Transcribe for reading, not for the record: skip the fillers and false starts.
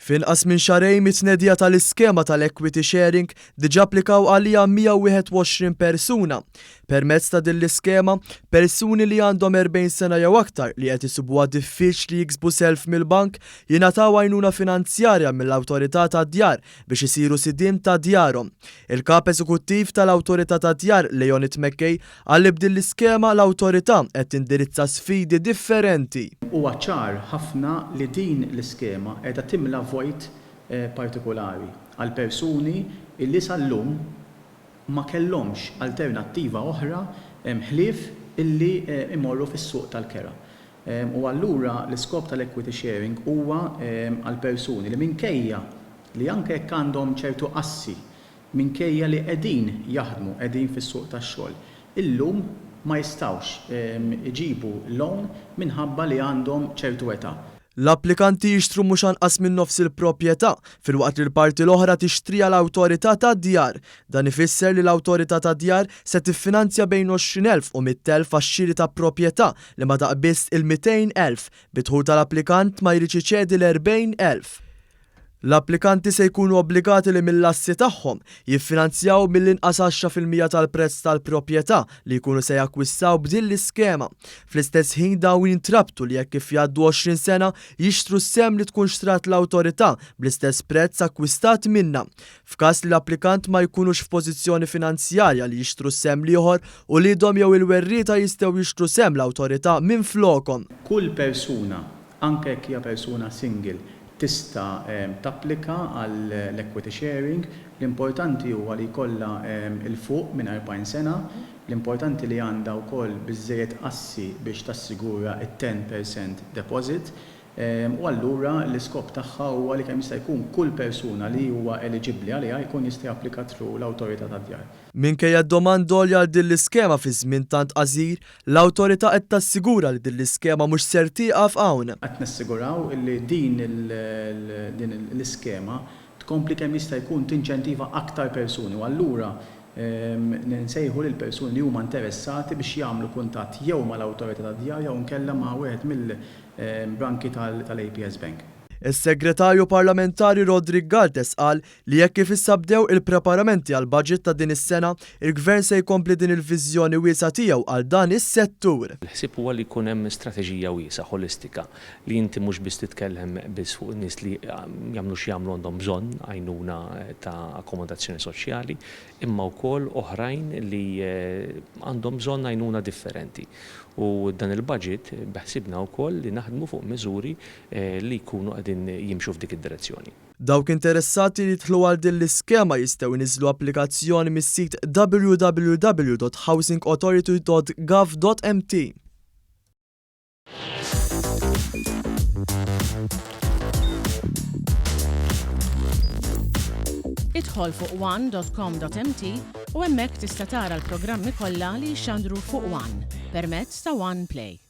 F'inqas minn xahrejn mit-tnedija tal-iskema tal-equity sharing diġà applikaw għaliha 121 persuna. Permezz ta' din l-iskema, persuni li għandhom 40 sena jew aktar li qed isibuha diffiċli jiksbu self mill-bank jingħataw għajnuna finanzjarja mill-Awtorità tad-Djar biex isiru sidien ta' djarhom. Il-Kap Eżekuttiv tal-Awtorità tad-Djar Leonid McKay qal li b'din l-iskema l-Awtorità qed tindirizza sfidi differenti. Huwa ċar ħafna li din l-iskema qiegħda timla vojt partikulari għal persuni li sal-lum ma kellhomx alternattiva oħra ħlief illi jmorru fis-suq tal-kera. U allura l-iskop tal-equity sharing huwa għal persuni li minkejja li anke jekk għandhom ċertu assi minkejja li qegħdin jaħdmu, qegħdin fis-suq tax-xogħol, illum ma jistgħux iġibu loan minħabba li għandhom ċertu età. L-applikanti jixtru mhux anqas minn nofs il-proprjetà, filwaqt li l-parti l-oħra tixtriha l-Awtorità tad-Djar. Dan ifisser li l-Awtorità tad-Djar se tiffinanzja bejn 20,000 u 100,000 għax-xiri ta' proprjetà li ma taqbiżx il-200,000, bi dħul tal-applikant ma jridx iċedi l-40,000. L-applikanti se jkunu obbligati li mill-assi tagħhom jiffinanzjaw mill-inqas 10% tal-prezz tal-proprjetà li jkunu se jakkwistaw b'din l-iskema. Fl-istess ħin dawn jintrabtu li hekk kif jgħaddu 20 sena jixtru s-sehem li tkun xtrat l-awtorità bl-istess prezz akkwistat minnha. F'każ li l-applikant ma jkunux f'pożizzjoni finanzjarja li jixtru s-sehem l-ieħor, uliedhom jew il-werrieta jistgħu jixtru sehem l-awtorità minflokhom. Kull persuna Anke jekk hija persuna single tista' tapplika għall-equity sharing. L-importanti huwa li jkollha 'l fuq minn 40 sena. L-importanti li għandha wkoll biżżejjed assi biex tassigura t-ten percent deposit. U allura l-iskop tagħha huwa li kemm jista' jkun kull persuna li huwa eliġibbli għaliha jkun jista' japplika through l-Awtorità tad-Djar. Minkejja d-domanda għolja għal din l-iskema fi żmien tant qasir, L-Awtorità qed tassigura li din l-iskema mhux ser tieqaf hawn. Qed nassiguraw li din l-iskema tkompli kemm jista' jkun tinċentiva aktar persuni u allura nsejħu lill-persuni li huma interessati biex jagħmlu kuntatt jew mal-Awtorità tad-Djar jew inkella ma' wieħed mill-branki tal-APS Bank. Is-Segretarju Parlamentari Roderick Galdes qal li hekk kif issa bdew il-preparamenti għall-budget ta' din is-sena, il-Gvern se jkompli din il-viżjoni wiesgħa tiegħu għal dan is-settur. Il-ħsieb huwa li jkun hemm strateġija wiesgħa, ħolistika, li inti mhux biss titkellem biss fuq in-nies li jagħmlu x'jagħmlu għandhom bżonn għajnuna ta' akkomodazzjoni soċjali, imma wkoll oħrajn li għandhom bżonn għajnuna differenti. U dan il-budget beħsiebna wkoll li naħdmu fuq miżuri li jkunu qegħdin jimxu f'dik id-direzzjoni. Dawk interessati li jidħlu għal din l-iskema jistgħu jniżżlu applikazzjoni mis-sit www.housingauthority.gov.mt. Idħol fuq one.com.mt u hemmhekk tista' tara l-programmi kollha li jixxandru fuq One permezz ta' One Play.